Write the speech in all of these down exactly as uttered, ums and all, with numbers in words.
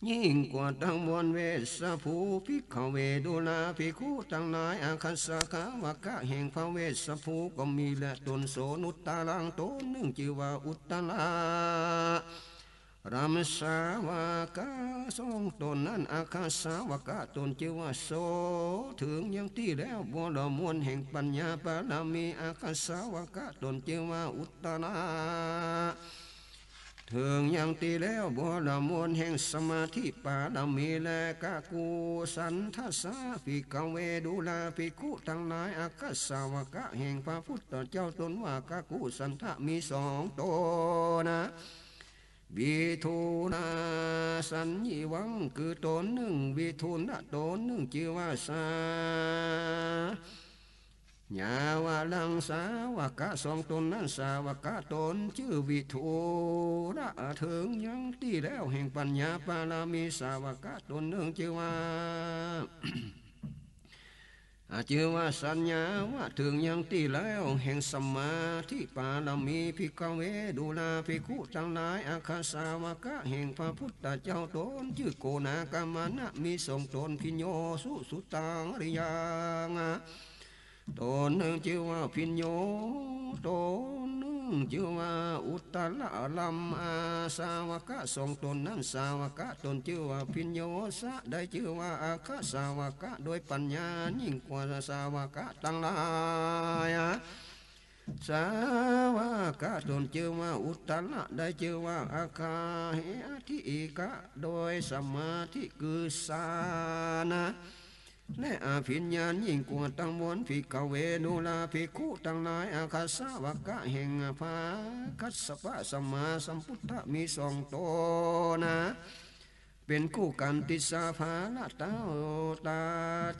ยิ่งกว่าตังมวล เวสสะภู ภิกขเว ดูราภิกขุตังหลาย อาคัสสะ สาวกะแห่งพระเวสสะภูก็มีแล ตนโส นุตตะรัง ตนนึ่งจื้อว่าอุตตระ รำ สาวกะสองตนนั้น อาคัสสะ สาวกะตนจื้อว่าโส เถิงยังตี้แล้วบวรมวลแห่งปัญญาปารมี อาคัสสะ สาวกะตนจื้อว่าอุตตระ เถิงยังตี้แล้วบวรมวลแห่งสมาธิปารมีแล กกุสันทะสะ ภิกขเว ดูราภิกขุตังหลาย อาคัสสะ สาวกะแห่งพระพุทธเจ้าตนว่า กกุสันทะมีสองตนนะ วิทูระสัญญิวัง คือตนนึ่งวิทูระ ตนนึ่งจื้อว่าสา ญาวรัง สาวกะสองตนนั้น สาวกะตนจื้อวิทูระ เถิงยังตี้แล้วแห่งปัญญาปารมี สาวกะตนนึ่งจื้อว่า อา จื้อว่าสัญญาวะ เถิงยังตี้แล้วแห่งสมาธิปารมี ภิกขเว ดูราภิกขุตังหลาย อาคัสสะ สาวกะแห่งพระพุทธเจ้าตนจื้อโกณากัมมนะ มีสองตน ภิญโญสุสุตัง อริยัง ตนนึ่งจื้อว่าภิญโญ ตนนึ่งจื้อว่าอุตตระ รำ อา สาวกะสองตนนั้น สาวกะตนจื้อว่าภิญโญสะ ได้จื้อว่าอาคะ สาวกะโดยปัญญายิ่งกว่าสาวกะตังหลาย สาวกะตนจื้อว่าอุตตระ ได้จื้อว่าอาคะ เหติกะ โดยสมาธิคือฌาน และอภิญญายิ่งกว่าตังมวล ภิกขเว ดูราภิกขุตังหลาย อาคัสสะ สาวกะแห่งพระคัสสปะสัมมาสัมพุทธะมีสองตนนะ เป๋นคู่กั๋น ติสสะ ภารตา ตา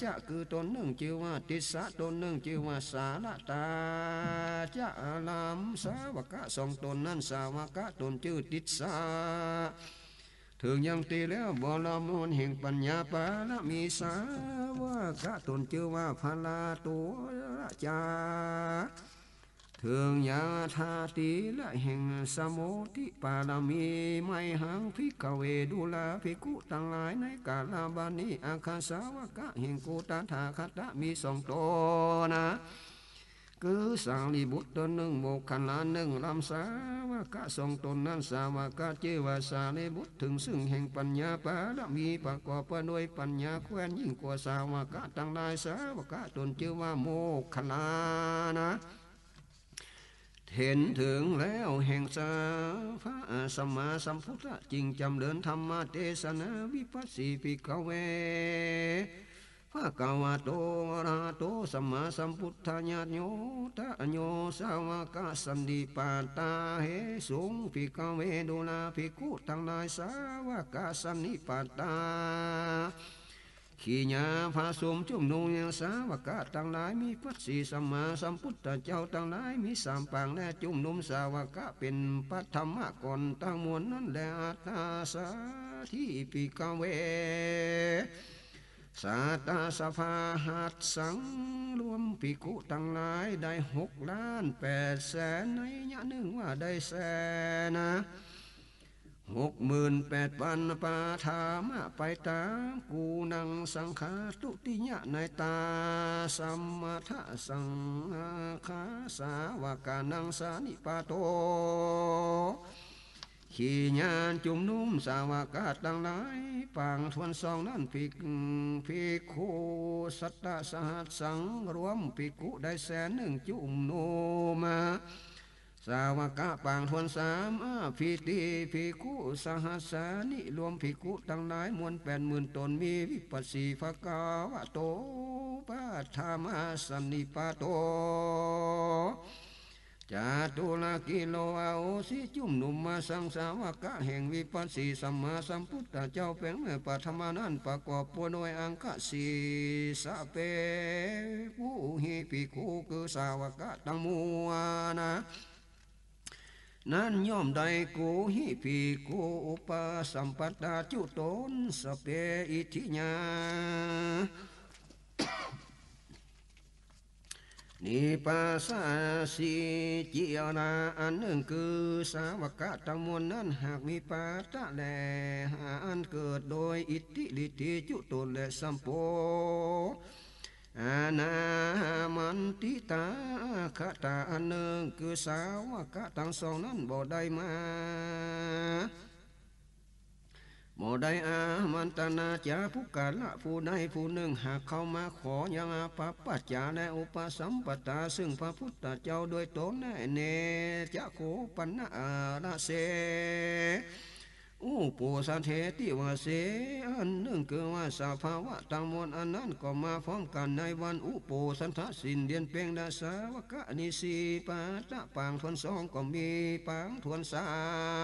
จะ คือตนนึ่งจื้อว่าติสสะ ตนนึ่งจื้อว่าสารตาจะ รำ สาวกะสองตนนั้น สาวกะตนจื้อติสสะ เถิงยังตี้แล้วบวรมวลแห่งปัญญาปารมี สาวกะตนจื้อว่าพลาโตระจา เถิงยังตี้แล้วแห่งสมุติปารมี ไมหัง ภิกขเว ดูราภิกขุตังหลาย ในกาลบัดนี้ อาคัสสะ สาวกะแห่งกูตถาคตะมีสองตนนะ คือสารีบุตรตนนึ่ง โมคคัลลานึ่ง รำ สาวกะสองตนนั้น สาวกะจื้อว่าสารีบุตร เถิงซึ่งแห่งปัญญาปารมี ประกอบไปโดยปัญญาแคว้นยิ่งกว่าสาวกะตังหลาย สาวกะตนจื้อว่าโมคคัลลานะ เห็นเถิงแล้วแห่งสา พระสัมมาสัมพุทธะ จึงจำเริญธรรมเตสนา วิปัสสี ภิกขเว ภะคะวะโต อะระหะโต สัมมาสัมพุทธายะโย ตะโย สาวกะสันติปาตา เหสุง ภิกขเว ดูราภิกขุตังหลาย สาวกะสันติปาตา ขีญาผาสุมจุมนุมยังสาวกะตังหลาย มีปัสสีสัมมาสัมพุทธเจ้าตังหลาย มีสามปางแล จุมนุมสาวกะเป๋นปฐมะก่อนตังมวลนั้นแล อัตถาสาทิ ภิกขเว สัตตะสะพาหัสสัง รวมภิกขุตังหลายได้หกล้านแปดแสน นัยยะนึ่งว่าได้แสนนะ หกหมื่นแปดปัน ปะถะมะ ไปต๋าม กูณังสังฆา ทุติยะ ในตา สัมมาทะสังฆา สาวกานังสันติปาโต ขีญาจุมนุมสาวกะตังหลาย ปางถ้วนสองนั้น ภิก ภิกขุสัตตะสหัสสัง รวมภิกขุได้แสนนึ่ง จุมนุมมา สาวกะปางถ้วนสาม อภิติภิกขุสหัสสานิ รวมภิกขุตังหลายมวลแปดหมื่นต๋น มีวิปัสสี ภะคะวะโต ปะถะมะสันติปาโต จาตุรกิโล อโหสิ จุมนุมมาสัง สาวกะแห่งวิปัสสีสัมมาสัมพุทธเจ้าเป๋นเมื่อปฐมะนั้น ประกอบไปโดยอังคะสี่ สะเป ปูหิภิกขุ คือสาวกะตังมวลนะ นั้นย่อมได้กูหิภิกขุ อุปสัมปทาจุตน สะเป อิทธิยา ส นิปัสสาสิ จิรา อันนึ่ง คือสาวกะตังมวลนั้น หากมีปาตะแล หาอันเกิดโดยอิทธิฤทธิจุตนและสัมโป อานามันติตา คตา อันนึ่ง คือสาวกะตังสองนั้นบ่ได้มา บ่ได้อามันตนาจาปุคคละผู้ใดผู้นึ่ง หากเข้ามาขอยังอาปปัจจาและอุปสัมปทา ซึ่งพระพุทธเจ้าโดยตรงแน่ เนจะโข ปัณณะ อาระเส อุโปสเถติวาเส อันนึ่ง คือว่าสภาวะตังมวลอันนั้นก็มาพร้อมกั๋นในวันอุโปสถะสิ้นเดือนเพ็ญ และสาวกะนิสีปาตะปางถ้วนสองก็มีปางถ้วนสา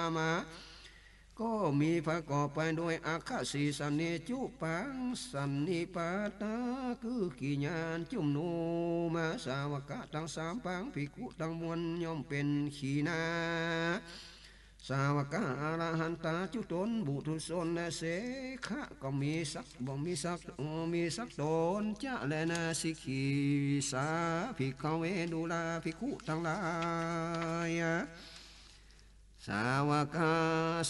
มมา ก็มีประกอบไปโดยอักขสีสันนิจุปัง สันนิปาตะ คือกิญญาณจุมนุมมา สาวกะตังสามปาง ภิกขุตังมวลย่อมเป๋นขีณาสาวกะ อรหันตา จุตน ปุถุชน และเสขะ ก็มีสัก บ่มีสัก มีสักต๋น จะ และนา สิกขีสา ภิกขเว ดูราภิกขุตังหลาย สาวกะ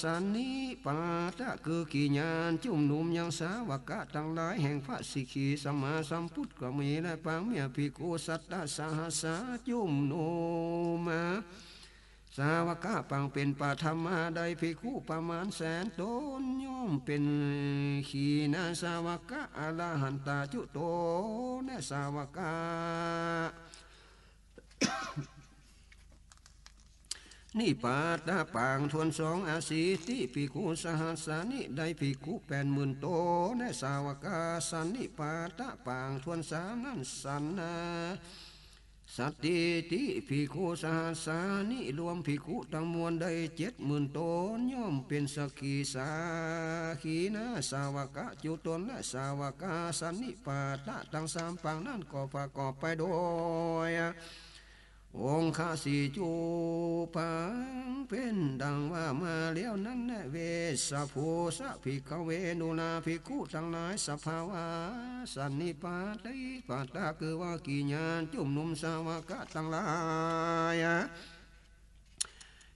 สันนิปาตะ คือกิญญาณจุมนุมยังสาวกะตังหลายแห่งพระสิกขีสัมมาสัมพุทธก็มี และปางเมียภิกขุสัตตะสหัสสา จุมนุมมา สาวกะปางเป๋นปฐมมาได้ภิกขุประมาณแสนต๋น ย่อมเป๋นขีณาสาวกะ อรหันตา จุตน และสาวกะ นิปาตะปางถ้วนสอง อสีติภิกขุสหัสสานิ ได้ภิกขุแปดหมื่นต๋น และสาวกะสันนิปาตะปางถ้วนสามนั้น สันนาสัตติติภิกขุสหัสสานิ รวมภิกขุตังมวลได้เจ็ดหมื่นต๋น ย่อมเป๋นสักขีสา ขีณาสาวกะ จุตน และสาวกะสันนิปาตะ ตังสามปางนั้นก็ประกอบไปโดย องคสีจุปัง เป๋นดังว่ามาแล้วนั้นแล เวสสะภูสะ ภิกขเว ดูราภิกขุตังหลาย สภาวะสันนิปาติปาตะ คือว่ากิญญาณจุมนุมสาวกะตังหลาย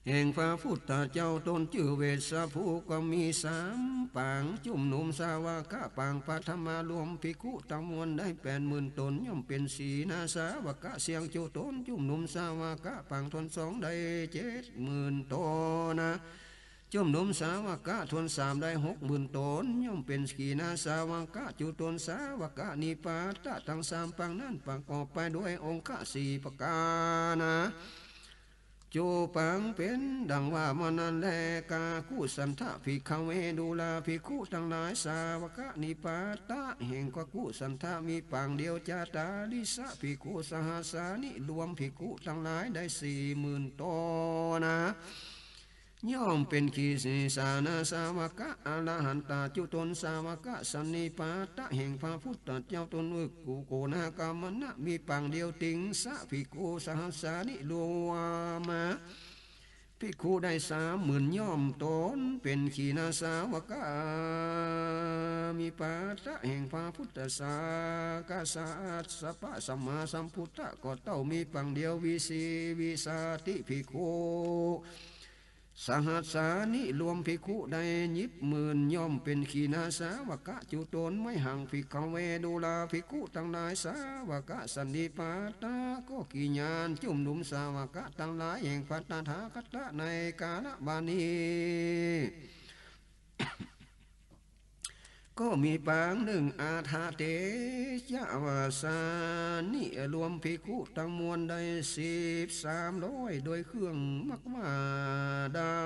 แห่งพระพุทธเจ้าต๋นจื้อเวสสะภูก็มีสามปาง จุมนุมสาวกะปางปฐมมา รวมภิกขุตังมวลได้แปดหมื่นต๋น ย่อมเป๋นขีณาสาวกะ เสี้ยงจุตน จุมนุมสาวกะปางถ้วนสองได้เจ็ดหมื่นต๋นนะ จุมนุมสาวกะถ้วนสามได้หกหมื่นต๋น ย่อมเป๋นขีณาสาวกะ จุตนสาวกะ นิปาตะ ตังสามปางนั้นประกอบไปโดยองคสีประก๋านนะ จุปัง เป๋นดังว่ามานั้นแล กากุสันทะ ภิกขเว ดูราภิกขุตังหลาย สาวกะนิปาตะแห่งกากุสันทะมีปางเดียว จาตาริสะ ภิกขุสหัสสานิ รวมภิกขุตังหลายได้สี่หมื่นต๋นนะ ย่อมเป๋นขีณาสาวกะ อรหันตา จุตนสาวกะ สันนิปาตะแห่งพระพุทธเจ้าต๋น อุกุโกนาคามนะ มีปางเดียว ติงสะ ภิกขุสหัสสานิ รวมมาภิกขุได้สามหมื่น ย่อมต๋นเป๋นขีณาสาวกะ นิปาตะแห่งพระพุทธศาสดา กัสสปะสัมมาสัมพุทธะ ก็เต้ามีปางเดียว วิสีวิสาติภิกขุ สหัสสานิ รวมภิกขุได้ยิบหมื่น ย่อมเป๋นขีณาสาวกะ จุตน ไมหัง ภิกขเว ดูราภิกขุตังหลาย สาวกะสันนิปาตะ ก็กิญญาณจุมนุมสาวกะตังหลายแห่งพระตถาคตะในกาละบัดนี้ ก็มีปางนึ่ง อัฏฐเตจะวาสานิ รวมภิกขุตังมวลได้สิบสามร้อย โดยเครื่องมักว่าได้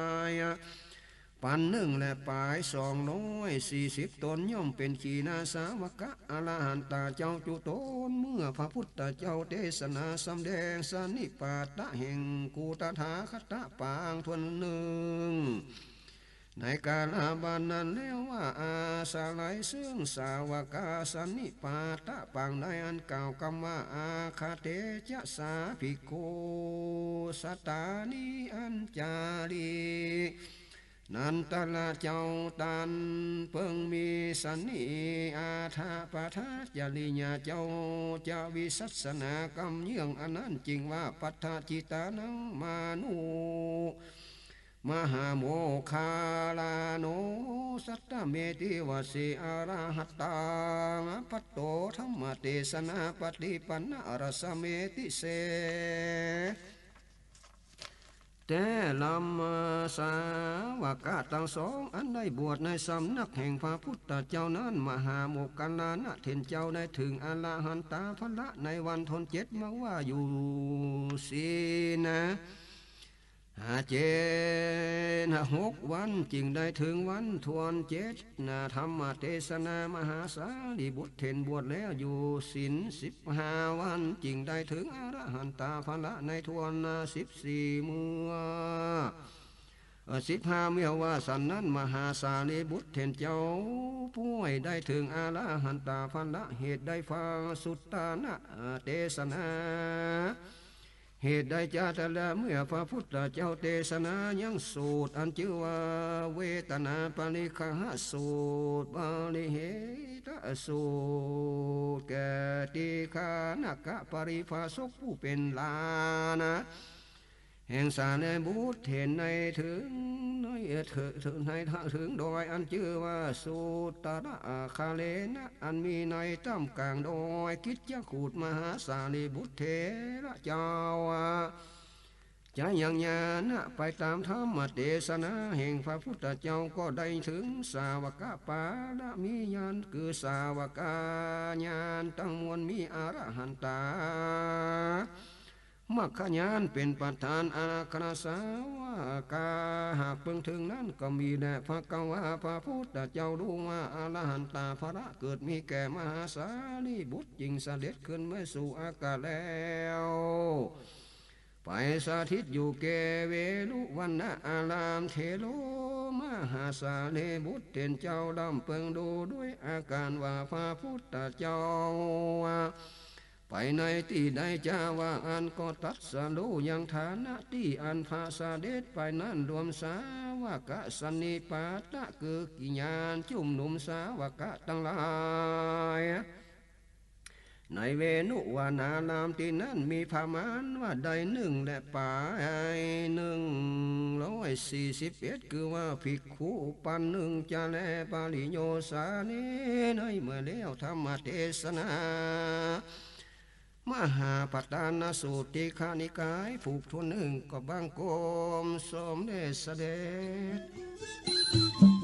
ปันนึ่ง และป๋ายสองร้อยสี่สิบต๋น ย่อมเป๋นขีณาสาวกะ อรหันตาเจ้าจุตน เมื่อพระพุทธเจ้าเตสนาสำแดงสันนิปาตะแห่งกูตถาคตะปางถ้วนนึ่ง ในกาละบัดนั้นแล้วว่า อาศัยเซิ่งสาวกะสันนิปาตะปางใดอันกล่าวกำว่า อัฏฐเตจะสาภิกขุสัตตานิ อัญจาลิ นันทะราชเจ้าตันเปิงมีสันนิอาถปทาจริยาเจ้า จะวิสัชนากำเยื่องอันนั้นจึงว่า ปัทถจิตานังมานุ มหาโมคคัลลาโน สัตตเมติวสีอรหัตตัง ปัตโตธัมมเตสนาปฏิปันนะรัสเมติเส แต่ลำสาวกะตังสองอันได้บวชในสำนักแห่งพระพุทธเจ้านั้น มหาโมคคัลลานะเถรเจ้าได้เถิงอรหันตาภะละในวันทนเจ็ด มาว่าอยู่สินะ หาเจ็ดหกวันจึงได้เถิงวันทนเจ็ดนะ ธัมมเตสนามหาสารีบุตรเถรบวชแล้วอยู่ศีลสิบห้าวันจึงได้เถิงอรหันตาภะละในทนสิบสี่เมื่อ เอ่อ สิบห้าเมื่อว่าสันนั้น มหาสารีบุตรเถรเจ้าป่วยได้เถิงอรหันตาภะละ เหตุได้ฟังสุตตานะเตสนา เหตุได้จาตะละเมื่อพระพุทธเจ้าเตสนายังสูตรอันจื้อว่าเวทนาปริคหสูตร ปริเหทสูตร แก่ตีฆานะกะปริภาชกผู้เป๋นหลานนะ แห่งสารีบุตรเถรในเถิงในเถิงในเถิงดอยอันจื้อว่าสุตตะอาคาเลนะ อันมีในต้ามก๋างดอยกิจจคูฏ มหาสารีบุตรเถระเจ้า จะยังญาณะไปต๋ามธัมมเตสนาแห่งพระพุทธเจ้า ก็ได้เถิงสาวกปารมีญาณ คือสาวกญาณตังมวลมีอรหันตา มัคคญาณเป๋นประธาน อัคคสาวกาหากเปิงเถิงนั้นก็มีแล ภควา พระพุทธเจ้าฮู้ว่าอรหันตาภะละเกิดมีแก่มหาสารีบุตร จึงเสด็จขึ้นมาสู่อากาศแล้ว ไปสถิตอยู่แก่เวฬุวัณณะอาราม เถโร มหาสารีบุตรเถรเจ้าดำเปิงดูด้วยอาการว่าพระพุทธเจ้า ไปในตี้ใดจาว่าอั้นก็ตรัสฮู้ยังฐานะตี้อันพระเสด็จไปนั้น รวมสาวกสันนิปาตะ คือกิญญาณจุมนุมสาวกะตังหลาย ในเวฬุวัณณารามตี้นั้นมีประมาณว่าได้นึ่งและป๋ายนึ่งร้อยสี่สิบเอ็ด คือว่าภิกขุปันนึ่งจะแล ปริโยสาเน ในเมื่อแล้วธัมมเตสนา มหาปัตตานสูตร ทีฆนิกาย ผูกถ้วนนึ่ง ก็บังคมสมเด็จเสด็จ